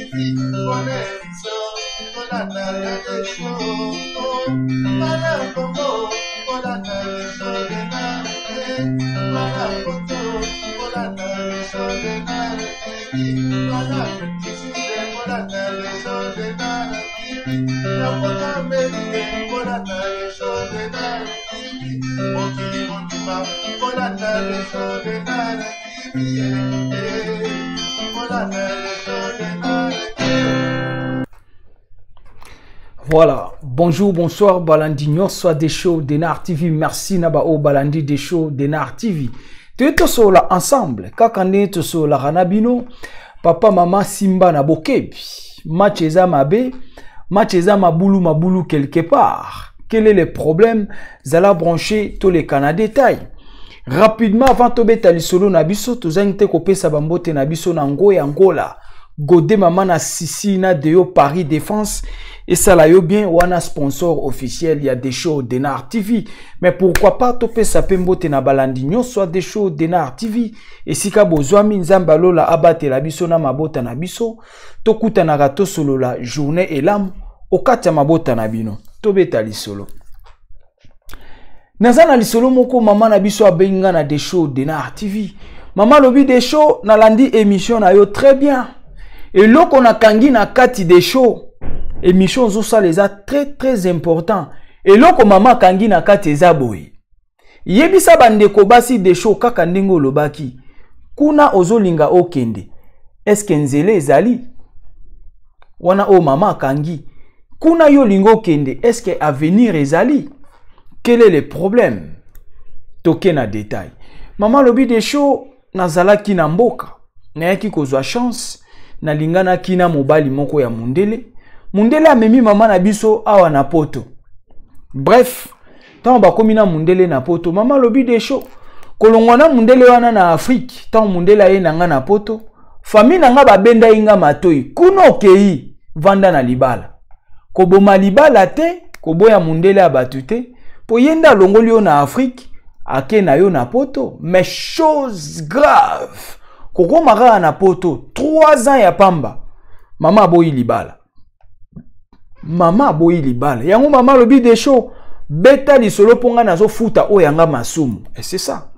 TV mpona biso kolanda Desho bana Kongo kolanda Desho Denard bana Poto kolanda Desho Denard TV bana Afrique kolanda Desho Denard TV na poto Amerike kolanda Desho Denard TV mokili mobimba kolanda Desho Denard TV kolanda Desho Denard TV. Voilà, bonjour, bonsoir, Balandi nyonso Desho Denard TV. Merci na ba o Balandi Desho Denard TV. Toye tosolola ensemble, kaka ndenge tosololaka na bino, papa mama Simba na bokebi. Match eza mabe, match eza mabulu mabulu quelque part. Quel est le problème? Zala branché toleka na détail. Rapidement avant tobeta lisolo na biso, tozangi te kopesa bambote na biso na ngo ya Ngola. Godé mama na Sisi na Deo Paris Défense esala yo bien wana sponsor officiel ya Desho Denard TV. Mais pourquoi pas topesa pe mbote na balandi nyonso ya Desho Denard TV esika bozwami Nzambe alola abatela biso na mabota na biso, tokutanaka tosolola journée elamu okati ya mabota na bino. Tobeta lisolo. Naza na lisolo moko mama na biso abengi nga na Desho Denard TV. Mama alobi Desho, nalandi émission na yo très bien. Eloko nakangi na kati Desho, émission ozosala eza très très important. Eloko mama akangi na kati eza boye. Yebisa bandeko basi Desho kaka ndenge olobaki. Kuna ozolinga okende. Est-ce que nzela ezali? Wana oyo mama akangi. Kuna yo olingi okende, est-ce que avenir ezali? Quel est le problème? Toke na détail. Mama alobi Desho, nazalaki na mboka, nayaki kozwa chance, nalinganaki na mobali moko ya mundele. Mundele amemi mama na biso awa na poto. Bref, ntango bakomi na mundele na poto, mama alobi Desho, kolongwa na mundele wana na Afrique, ntango mundele aye na nga na poto, famille na nga babendai nga matoi, kuna okei, vanda na libala. Koboma libala te, koboya mundele ya bato te, po ye nde alongoli yo na Afrique, ake na yo na poto. Mais chose grave, kokoma kaka na poto 3 ans ya pamba, mama aboyi libala. Mama aboyi libala. Yango mama alobi Desho, beta lisolo mpo nga nazofuta oyo yanga masumu. Et c'est ça.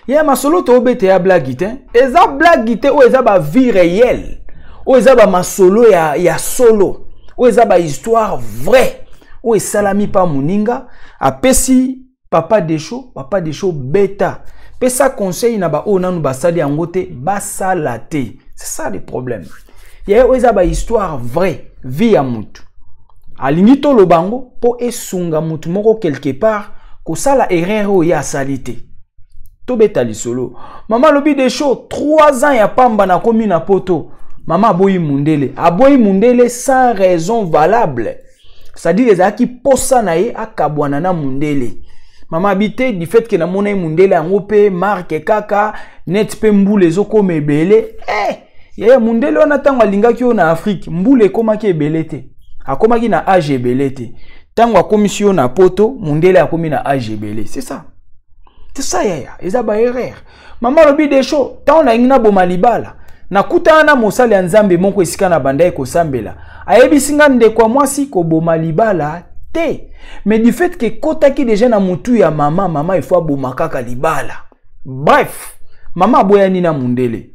Ya masolo tobeta ya blague te. Eza blague te oyo eza ba vie réelle. Oyo eza ba masolo ya solo. Oyo eza ba histoire vraie. Oyo esalami pa moninga, apesi papa Desho, papa Desho beta. Pesa conseil na ba oyo nanu basali yango te, basala te. C'est ça le problème. Ya oyo eza ba histoire vraie, vie ya mutu. Alingi toloba yango po esunga mutu moko quelque part kosala erreur oyo ye asali te. Tobeta lisolo. Mama alobi Desho, 3 ans ya pamba nakomi na poto. Mama aboyi mundele. Aboyi mundele sans raison valable. C'est-à-dire ezalaki posa na ye akabwana na mundele. Mama abi te du fait que namona ye mundele yango pe marque kaka net pe mbula ezokoma ebele. Yaya mundele wana ntango alingaki yo na Afrique, mbula ekomaki ebele te. Akomaki na âge ebele te. Ntango akomisi yo na poto, mundele akomi na âge ebele. C'est ça. C'est ça yaya, eza ba erreur. Mama alobi Desho, ntango nalingi naboma libala, nakutana na mosali ya Nzambe moko esika na bandaki kosambela. Ayebisi nga ndeko ya mwasi koboma libala te. Mais du fait que ekotaki déjà na mutu ya mama, mama il faut aboma kaka libala. Bref, mama aboyani na mundele.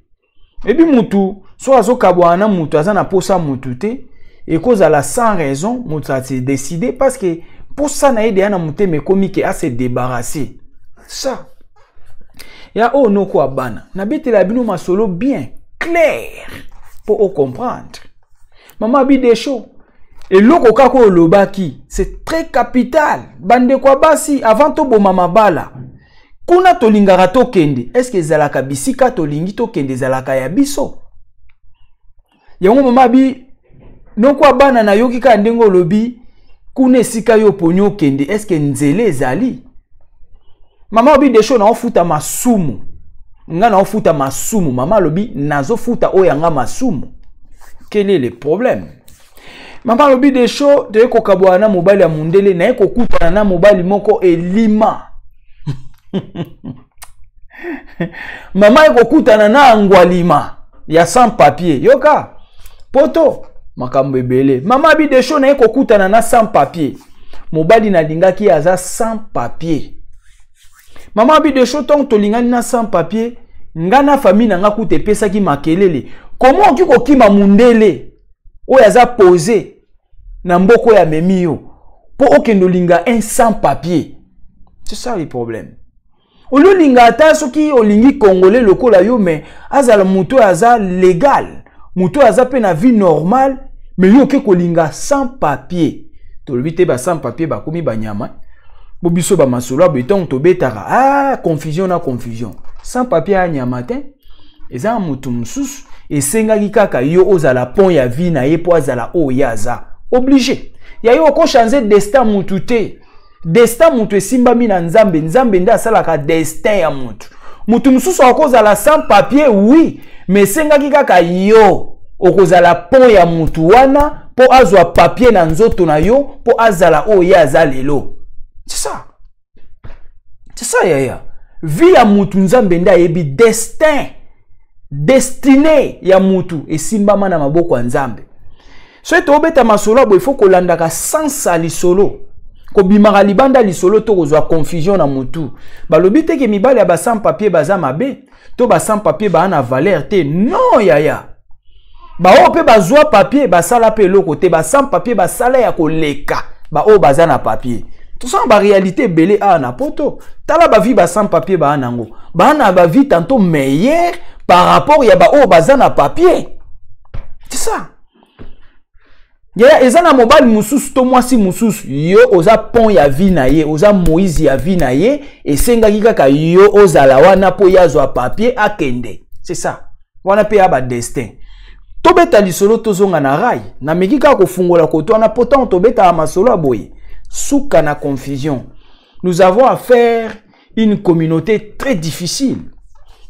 Ebi mutu so azokabwana na mutu aza na posa mutu te, ekozala sans raison mutu a se décider parce que posa na ye deya na motema ekomi ke a se débarrasser. Ça ya oyo noko ya bana nabetela bino masolo bien clair po o comprendre. Mama abi Desho, eloko kaka oyo olobaki c'est très capital. Bandeko ya basi avant toboma mabala kuna tolingaka tokende, est-ce que ezalaka bisika tolingi tokende ezalaka ya biso? Yango mama abi noko ya bana nayoki kaka ndenge olobi kuna esika yo oponi okende, est-ce que nzela ezali? Mama alobi Desho, naofuta masumu. Nga naofuta masumu. Mama alobi nazofuta oyo yanga masumu. Quel est le problème? Mama alobi Desho, toye kokabwana na mobali ya mundele, naye kokutana na mobali moko elima. Mama ye kokutana na angwalima ya sans papier. Yoka, Poto makambo ebele. Mama abi Desho naye kokutana na sans papier. Mobali nalingaki aza sans papier. Mama abi Desho ntango tolingani na sans papier, nga na famille na nga kuta epesaki makelele. Comment okoki kokima mundele oyo aza pose na mboka oyo amemi yo mpo okende olinga un sans papier? C'est ça le problème. Olinga ata soki olingi congolais lokola yo, mais azala moto oyo aza légal, moto oyo aza mpe na vie normale, mais yo oke kolinga sans papier. Tolobi te ba sans papier bakomi banyama bo biso bamasolo ya boye ntango tobetaka, ah, confusion na confusion. Sans papier ya nyama te, eza na moto mosusu esengaki kaka yo ozala pont ya vie na ye mpo azala oyo ye aza obligé ya yo. Okochange destin mutu te. Destin mutu esimbami na Nzambe. Nzambe nde asalaka destin ya mutu. Mutu mosusu akozala sans papier, oui, mais esengaki kaka yo okozala pont ya mutu wana mpo azwa papier na nzoto na yo mpo azala oyo ye aza lelo. C'est ça, c'est ça yaya. Vie ya mutu, Nzambe nde ayebi destin. Destine ya mutu esimbama na maboko ya Nzambe. Soki tobeta masolo ya boye, fo kolandaka sansa lisolo, kobimaka libanda lisolo to kozwa confusion na mutu. Balobi te ke mibali ya ba sans papier baza mabe to ba sans papier baa na valeur te. Non yaya, baoyo mpe bazwa papier basala mpe eloko te. Ba sans papier basala ya koleka baoyo baza na papier. Tosala baréalité ebele awa na Poto. Tala bavie ba sans papier baa nango, baa na bavie tantôt meilleure par rapport ya baoyo baza na papier. C'est ça yaya. Eza na mobali mosusu to mwasi mosusu, yo oza pont ya vie na ye, oza Moïse ya vie na ye. Esengaki kaka yo ozala wana mpo ye azwa papier akende. C'est ça wana mpe ya badestin. Tobeta lisolo, tozonga na rail. Nameki kaka kofungola koto wana mpo ntango tobetaka masolo ya boye, suka na confusion. Nous avons affaire une communauté très difficile.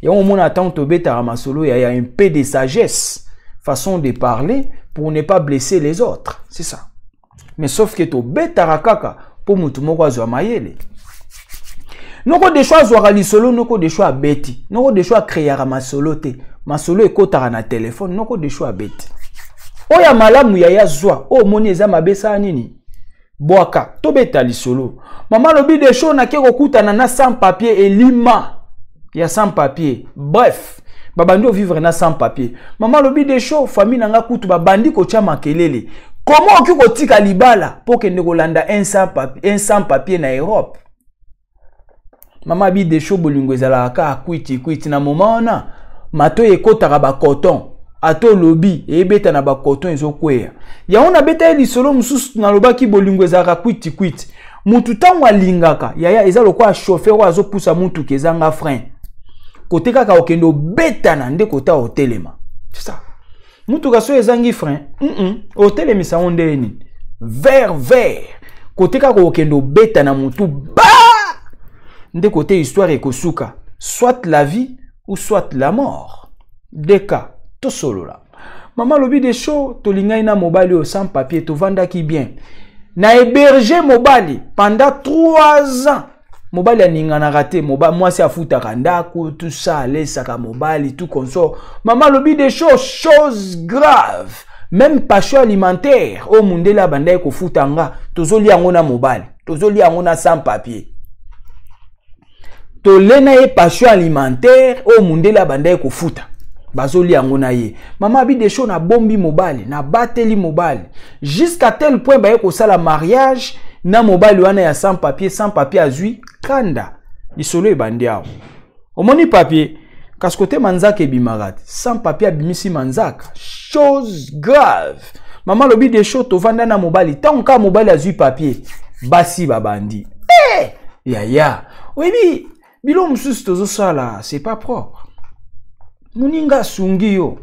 Yango omona ntango tobetaka masolo ya un peu de sagesse, façon de parler pour ne pas blesser les autres. C'est ça. Mais sauf que tobetaka kaka mpo motu moko azwa mayele. Noko Desho azwaka lisolo, noko Desho abeti, noko Desho acréaka masolo te, masolo ekotaka na telefone. Noko Desho abeti oyo ya malamu yaya, zwa oyo omoni eza mabe, sala nini? Bwaka. Tobeta lisolo. Mama alobi Desho nake kokutana na sans papier, elima ya sans papier. Bref, babandi ovivre na sans papier. Mama alobi Desho, famille na nga kutu babandi kotya makelele. Comment okoki kotika libala mpo okende kolanda un sans papier na Europe? Mama abi Desho, bolingo ezalaka kaka kwiti kwiti. Na moma wana matoi ekɔtaka bacoton, ata olobi eyebeta na bacoton ezokweya. Yango nabeta ye lisolo mosusu, nalobaki bolingo ezalaka kwiti kwiti. Mutu ntango alingaka yaya, eza lokola chauffeur oyo azopusa mutuka ezanga frein. Kote kaka okende obetana nde kota otelema. C'est ça. Mutuka so ezangi frein, otelemisa yango nde nini? Vert vert. Kote kaka okende obeta na mutu ba nde kote histoire ekosuka, soit la vie ou soit la mort. Deka tosolola. Mama alobi Desho, tolingai na mobali oyo sans papier, tovandaki bien na héberger mobali pendant 3 ans. Mobali aninganaka te, mwasi afutaka ndako, tout ça, alesaka mobali, tout consort. Mama alobi des choses, chose grave, même pension alimentaire oyo mundele abandaki kofuta nga, tozolia yango na mobali, tozolia yango na sans papier. Tole na ye pension alimentaire oyo mundele abandaki kofuta, bazolia yango na ye. Mama abi Desho, nabombi mobali, nabateli mobali jusqu'à tel point baye kosala mariage na mobali wana ya sans papier. Sans papier azwi kanda. Lisolo ebandi awa. Omoni papier, kasi kote manzaka ebimaka te. Sans papier abimisi manzaka, chose grave. Mama alobi Desho, tovanda na mobali, ntango kaka mobali azwi papier, basi babandi. Hey! Yaya, oyebi biloko mosusu tozosala, c'est pas propre. Moninga asungi yo,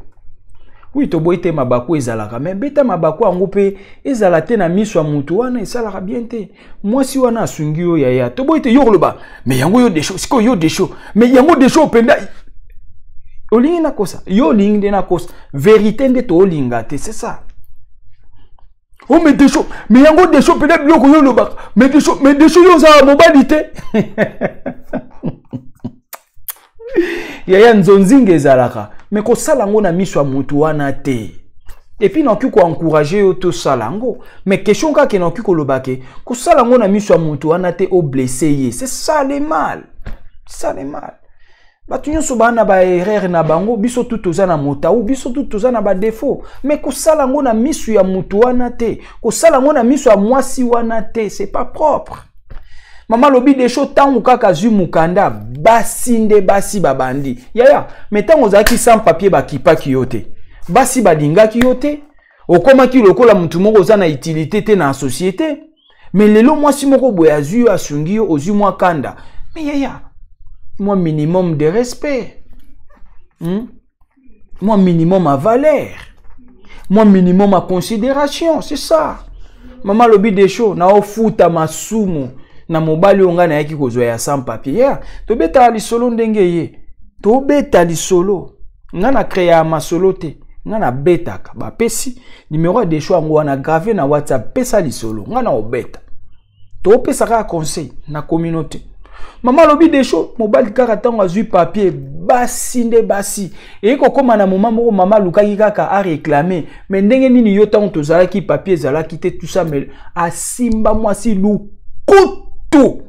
oui, toboyi te, mabaku ezalaka, mais beta mabaku yango mpe ezala te na miso ya motu wana, esalaka bien te. Mwasi wana asungi yo yaya, toboyi te. Yo koloba mais yango yo Desho, sikoyo yo Desho, mais yango Desho mpenza olingi nakosa yo, olingi nde nakosa vérité nde toolinga te. C'est ça. Oh mais Desho, mais yango Desho mpenza biloko yo olobaka, mais Desho, mais Desho yo ozala mobali te yaya. Nzonzinga ezalaka, mais kosala yango na miso ya motu wana te. Et puis nakoki koencourage yo tosala yango, mais question kaka nakoki koloba ke kosala yango na miso ya moto wana te, oblesse ye, c'est ça le mal, ça le mal. Bato nyonso baa na baerreur na bango, biso tu toza na motau, biso tu toza na badefo, mais kosala yango na miso ya moto wana te, kosala yango na miso ya mwasi wana te, c'est pas propre. Mama alobi Desho, ntango kaka azwi mokanda, basi nde basi babandi. Yaya, mais ntango ozalaki sans papier, bakipaki yo te, basi balingaki yo te, okomaki lokola motu moko oza na utilité te na société. Mais lelo mwasi moko boye azwi yo, asungi yo, ozwi mwa kanda. Mais yaya, mwa minimum de respect, Mwa minimum à valeur, mwa minimum à considération, c'est ça. Mama alobi Desho, naofuta masumu na mobali oyo ngai nayaki kozwa ya sans papier. Yeah, tobetaka lisolo ndenge ye, tobeta lisolo. Ngai na créa masolo te, ngai nabetaka. Bapesi numero ya Desho yango wana grave na WhatsApp, pesa lisolo, ngai na obeta. Topesa kaka conseil na communauté. Mama alobi Desho, mobali kaka ntango azwi papier, basi nde basi eye kokóma na moma moko. Mama alukaki kaka aréclame, mais ndenge nini yo ntango tozalaki papier ezalaki te, tout ça? Mais asimba mwasi lukutu,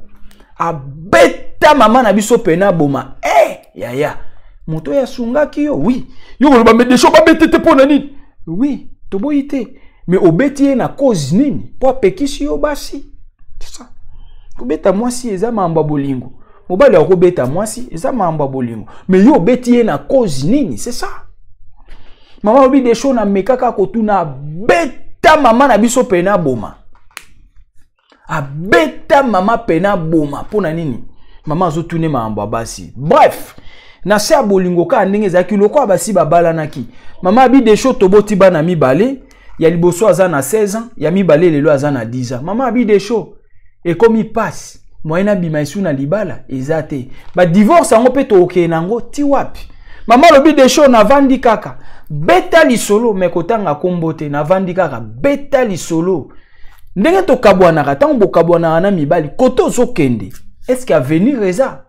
abeta mama na biso pene aboma. E yaya, moto oyo asungaki yo, oui, yo koloba, mais Desho, babete te mpo na nini? Oui, toboyi te, mais obeti ye na cause nini? Mpo apekisi yo basi, c'est ça. Kobeta mwasi eza mambo ya bolingo, mobali akobeta mwasi eza mambo ya bolingo, mais yo obeti ye na cause nini? C'est ça. Mama alobi Desho, namekaka kotuna, abeta mama na biso pene aboma, abeta mama pene aboma. Mpo na nini mama azotuna makambo ya basi? Bref, na se ya bolingo kaka ndenge ezalaki, lokola basi babalanaki. Mama abi Desho, toboti bana mibale, ya liboso aza na 16 ans, ya mibale lelo aza na 10 ans. Mama abi Desho, ekomi pasi, moyen nabima esu na libala eza te, badivorce yango mpe tokokende nango ti wapi? Mama alobi Desho, navandi kaka, beta lisolo, mais kotanga kombo te, navandi kaka, beta lisolo ndenge tokabwanaka. Ntango bokabwanaka na mibali, kote ozokende, est-ce avenir eza?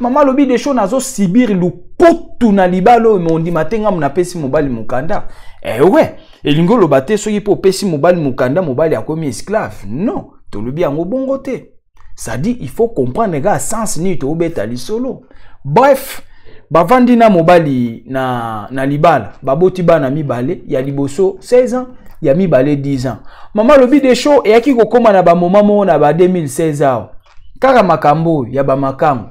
Mama alobi Desho, nazosibir lukutu na libala oyo, mondima te. Ngambo napesi mobali mokanda, ewe elingi oloba te soki mpo opesi mobali mokanda, mobali akomi esclave. Non, tolobi yango bongo te. C'est-à-dire, il faut comprendre kaka sens nini tobeta lisolo. Bref, bavandi na mobali na libala, baboti bana mibale, ya liboso 16 ans, ya mibale 10 ans. Mama alobi Desho, eyaki kokóma na bamoma moko na ba 2016 awa, kaka makambo oyo ya bamakambo,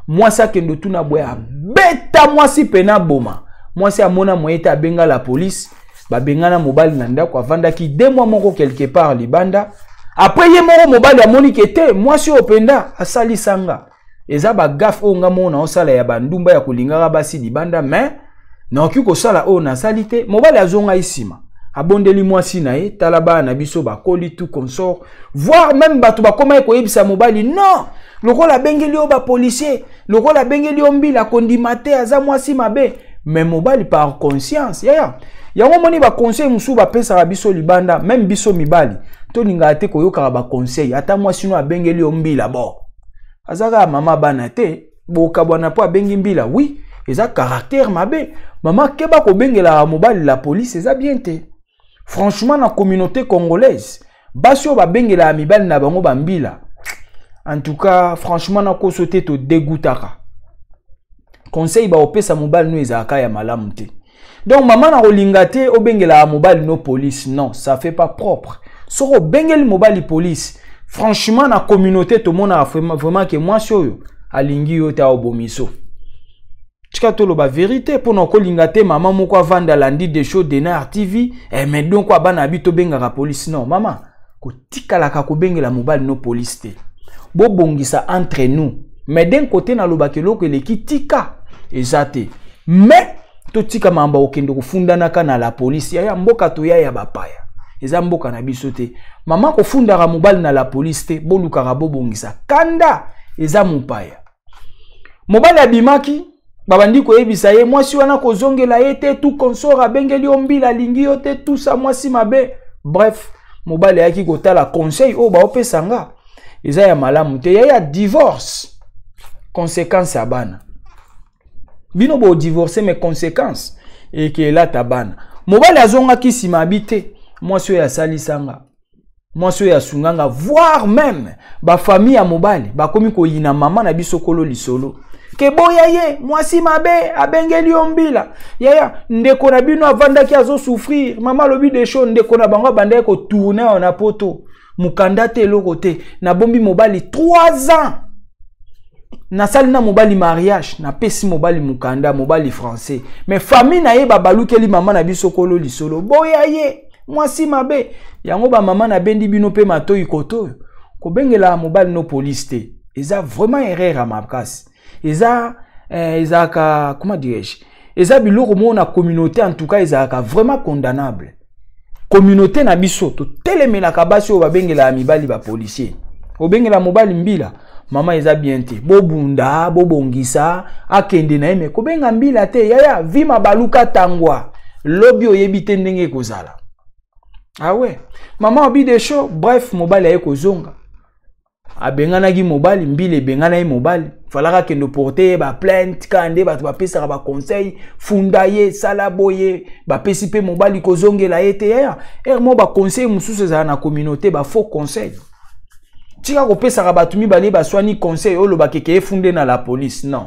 mwasi akende otuna boye, abeta mwasi pene aboma. Mwasi amona moye te, abenga la police, babengana mobali na ndako. Avandaki 2 mois moko quelque part libanda. Après, ye moko mobali amoni ke te, mwasi oyo mpenza asalisanga, eza bagaffes oyo nga moko naosala ya bandumba ya kolingaka basi libanda, mais nakoki kosala oyo nasali te. Mobali azongai nsima, abondeli mwasi na ye, tala bana na biso bakoli, tout consort, voire même bato bakomaki koyebisa mobali: non, lokola abengeli yo bapolicier, lokola abengeli yo mbila, kondima te, aza mwasi mabe. Mais mobali par conscience, yaya, yango omoni baconseil mosusu bapesaka biso libanda, même biso mibali tolingaka te koyokaka baconseil. Ata mwasi no abengeli yo mbila, bo aza kaka mama bana te, bokabwana mpo abengi mbila. Oui, eza caractère mabe. Mama, keba, kobengelaka mobali la police eza bien te. Franchement, na communauté congolaise, basi oyo babengelaka mibali na bango bambila, en tout cas, franchement, nakoso te, todégutaka. Conseil baopesa mobali no ezalaka ya malamu te. Donc mama, na kolinga te obengelaka mobali no police, non, ça fait pas propre. Soki obengeli mobali police, franchement, na communauté tomonaka vraiment ke mwasi oyo alingi yo te, aobomiso. Tika toloba vérité, mpona kolinga te mama moko avanda, alandi Desho Denar TV, eh, mais donc abana bi tobengaka police. Non, mama, kotikalaka kobengela mobali no police te, bobongisa entre nous. Mais d'un côté, nalobaka eloko eleki tika eza te, mais totika mamba okende kofundanaka na la police. Yaya, mboka toya ya bapaya, eza mboka na biso te. Mama, kofundaka mobali na la police te, bolukaka bobongisa. Kanda eza mopaya. Mobali abimaki, babandi koyebisa ye mwasi wana kozongela ye te, tout consort, abengeli yo mbila, alingi yo te, tusa mwasi mabe. Bref, mobali ayaki kotala conseil oyo baopesa nga eza ya malamu te. Yaya, divorce, conséquence ya bana, bino bodivorce, mais conséquence eke elata bana. Mobali azongaki nsima abi te, mwasi oyo asalisanga, mwasi oyo asunganga, voire même bafamille ya mobali bakomi koyina mama na biso kolo lisolo ke boya ye mwasi mabe abengeli yo mbila. Yaya, ndeko na bino avandaki azosouffrir. Mama alobi Desho, ndeko na bango abandaki kotourne awa na poto, mokanda te, eloko te. Nabombi mobali 3 ans, nasali na mobali mariage, napesi mobali mokanda, mobali français, mais famille na ye babalukeli mama na biso kolo lisolo, boya ye mwasi mabe. Yango bamama, nabendi bino mpe matoi koto oyo, kobengela mobali no police te, eza vraiment erreur ya makasi. Eza ezalaka, comment dirais-je, eza biloko moko na communauté, en tout cas ezalaka vraiment condamnable. Communauté na biso totelemelaka basi oyo babengelaka mibali bapolicier. Obengela mobali mbila, mama, eza bien te. Bobunda, bobongisa, akende na ye, me kobenga mbila te. Yaya, vima baluka tangwa lobi, oyebi te ndenge ekozala. Awe mama obi Desho. Bref, mobali aye kozonga, abenganaki mobali, mbila ebengana ye. Mobali falaka akende porte ye baplainte kaka nde bato bapesaka baconseil, funda ye, sala boye. Bapesi mpe mobali kozongela ye te. Yaya, ere moko baconseil mosusu ezala na communauté, bafaux conseil. Tika kopesaka bato mibale baswani conseil, olobaka eke efunde na la police. Non,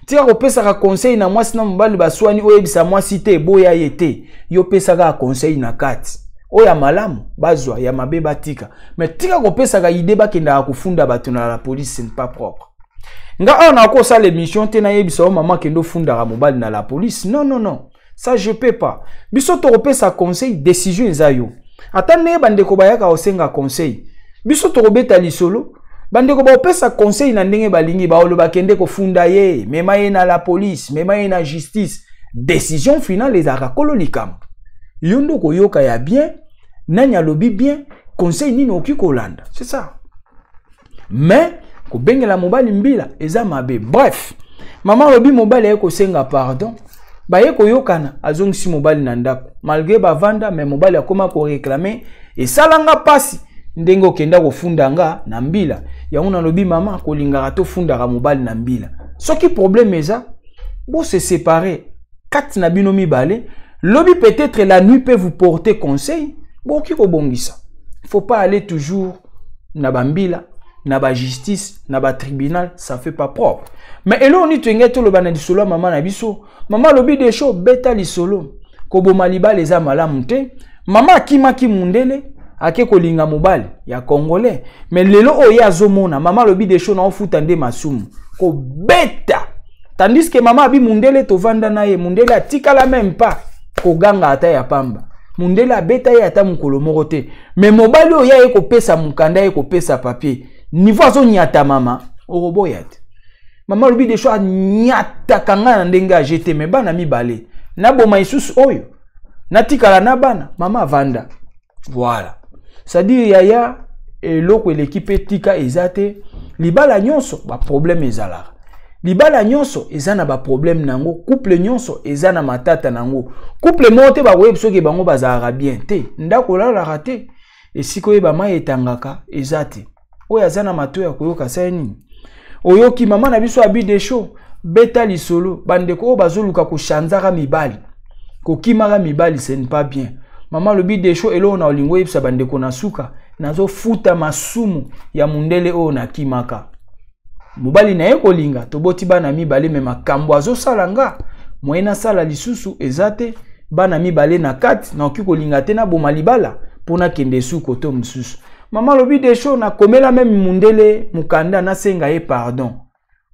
tika kopesaka conseil na mwasi na mobali baswani, oyebisa mwasi te boya ye te. Yo pesaka conseil na kati, oyo ya malamu bazwa, ya mabe batika, mais tika kopesaka idée bakendaka kofunda bato na la police, ce n'est pas propre. Nga awa nakosala émission te nayebisa o mama kende ofundaka mobali na la police. Non, non, non, ça je peux pas. Biso tokopesa conseil, décision eza yo. Ata ndenge bandeko bayaka kosenga conseil, biso tokobeta lisolo, bandeko baopesa conseil na ndenge balingi, baoloba kende kofunda ye, mema ye na la police, mema ye na justice. Décision finale ezalaka kolo likambo. Yo nde okoyoka ya bien, nani alobi bien, conseil nini okoki kolanda, c'est ça. Mais kobengela mobali mbila eza mabe. Bref, mama alobi mobali aye kosenga pardon, baye koyokana, azongisi mobali na ndako. Malgré bavanda, mais mobali akóma koréclamer: esalanga mpasi ndenge okenda kofunda nga na mbila. Yango nalobi, mama, kolingaka tofundaka mobali na mbila. Soki problème eza, bose séparer kati na bino mibale. Lobi peut-être la nuit peut vous porter conseil, bokoki kobongisa. Faut pas aller toujours na bambila, na bajustice, na batribunal, ça fait pas propre. Mais eloko nini toyenge toloba na lisolo ya mama na biso? Mama alobi Desho, beta lisolo, koboma libala eza malamu te. Mama akimaki mundele, ake kolinga mobali ya congolais, mais lelo oyo ye azomona, mama alobi Desho, na ofuta nde masumu kobeta. Tandis que mama abi mundele tovanda na ye, mundele atikala même pas koganga ata ya pamba, mundele abeta ye ata mokolo moko te. Mais mobali oyo aye kopesa mokanda, ye kopesa papier, niveau azonyata mama, okoboya te. Mama alobi Desho, anyataka ngai na ndenge age te, mais bana mibale naboma lisusu oyo natikala na bana. Mama avanda, voilà. C'est-à-dire, yaya, eloko eleki mpe tika eza te. Libala nyonso baproblème ezalaka, libala nyonso eza na baproblème nango, couple nyonso eza na matata nango. Couple moko te bakoyebi soki bango bazalaka bien te. Ndako olalaka te, esika oyeba mai etangaka eza te. Oyo aza na matoi ya koyoka, sala nini? Oyoki mama na biso abi Desho, beta lisolo. Bandeko oyo bazoluka kochangeaka mibali, kokimaka mibali, ce n'est pas bien. Mama alobi Desho, eloko na olingi oyebisa bandeko na suka, nazofuta masumu ya mundele oyo nakimaka. Mobali na ye kolinga, toboti bana mibale, mais makambo azosala nga, moye nasala lisusu eza te. Bana mibale na kati, nakoki kolinga te naboma libala mpo nakende esuko to mosusu. Mama alobi Desho, nakomela même mundele mokanda, nasenga ye pardon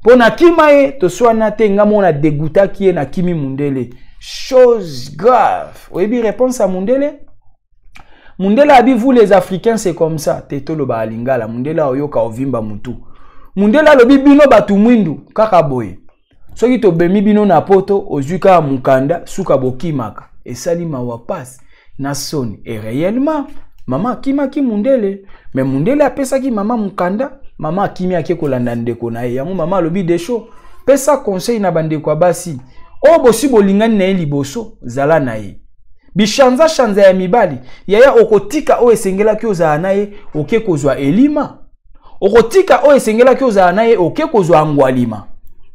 mpo nakima ye, toswana te, nga moko nadegutaki ye, nakimi mundele. Chose grave, oyebi réponse ya mundele? Mundele abi: "Vous les Africains, c'est comme ça." Te, toloba lingala, mundele aoyoka ovimba mutu. Mundele alobi: "Bino bato mwindu kaka boye, soki tobemi bino na poto, ozwi kaka mokanda, suka bokimaka." Esali mawa, pasi na soni. Et réellement mama akimaki mundele, mais mundele apesaki mama mokanda, mama akimi, ake kolanda ndeko na ye. Yango mama alobi Desho, pesa conseil na bandeko ya basi oyo bosi bolingani na ye liboso, zala na ye. Bichanza-chanza ya mibali, yaya, okotika oyo esengelaki ozala na ye, oke kozwa elima. Okotika oyo esengelaki ozala na ye, oke kozwa ngwalima.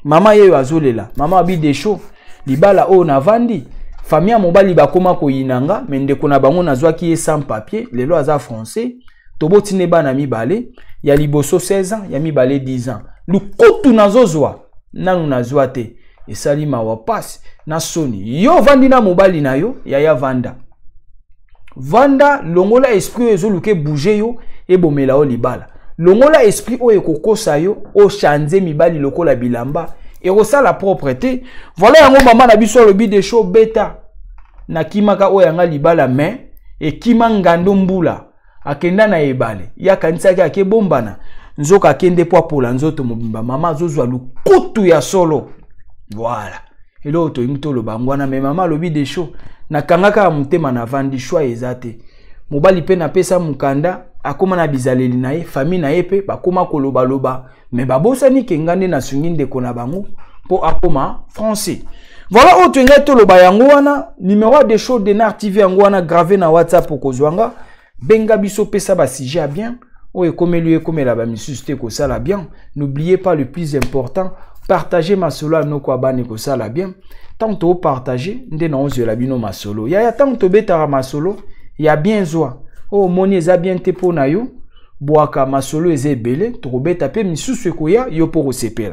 Mama ye oyo azolela, mama abi Desho, libala oyo navandi, Famille ya mobali bakoma koyina nga, me ndeko na bango nazwaki ye sans papier, lelo aza français. Toboti nde bana mibale, ya liboso 16 ans, ya mibale 10 ans. Lukutu nazozwa nanu nazwa te, esali mawa pasi na soni. Yo ovandi na mobali na yo, yaya vanda vanda, longola esprit oyo ezoluka ebouge yo, ebomela yo libala. Longola esprit oyo ekokosa yo ochanze mibali lokola bilamba, ekosala propre te. Voilà yango mama na biso alobi Desho beta nakimaka oyo yanga libala, mais ekima ngando mbula akenda na ebale, ye akanisaki akebombana, nzoka akende po apola nzoto mobimba. Mama azozwa lukutu ya solo. Voilà eloko tolingi toloba yango wana. Me mama alobi Desho nakanga kaka motema, navandi, shwa eza te. Mobali mpe napesa mokanda, akóma na bizaleli na ye, famille na ye mpe bakóma kolobaloba, me babosani ke nga nde nasungi ndeko na bango mpo akóma français. Voilà oyo tolingai toloba yango wana. Numero ya Desho Denar TV yango wana, grave na WhatsApp, okozwa nga. Benga biso, pesa basujet ya bien oyo ekomeli yo, ekomela bamisusu te, kosala bien. N'oubliez pas le plus important, partager masolo ya noko ya bana, ekosala bien. Ntango topartage nde naozwela bino masolo yaya. Ntango tobetaka masolo ya bien, zwa oyo omoni eza bien te mpo na yo, bwaka. Masolo eza ebele, tokobeta mpe misusu ekoya, yo mpo kosepela.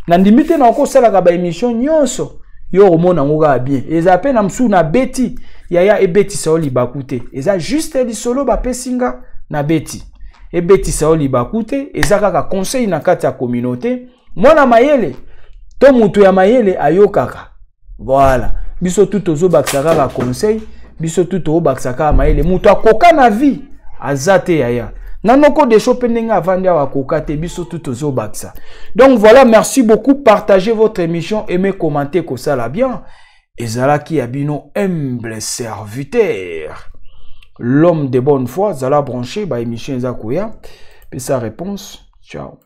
Nandimi te na okosalaka baémission nyonso yo okomona yango kaka bien. Eza mpe na mosusu nabeti, yaya, ebetisa yo libaku te, eza juste lisolo bapesi nga, nabeti, ebetisa yo libaku te. Eza kaka conseil na kati ya communauté. Mwana mayele to moto ya mayele ayokaka. Voilà, biso tu tozobakisa kaka conseil, biso tu tozobakisa kaka mayele. Moto akoka na vie aza te, yaya. Na noko Desho mpe ndenge avandi awa akoka te, biso tu tozobakisa. Donc voilà, merci beaucoup, partagez votre émission, aimez, commentez, kosala bien. Ezalaki ya bino humble serviteur, l'homme de bonne foi. Zala branché, baémission eza koya, pesa réponse. Ciao.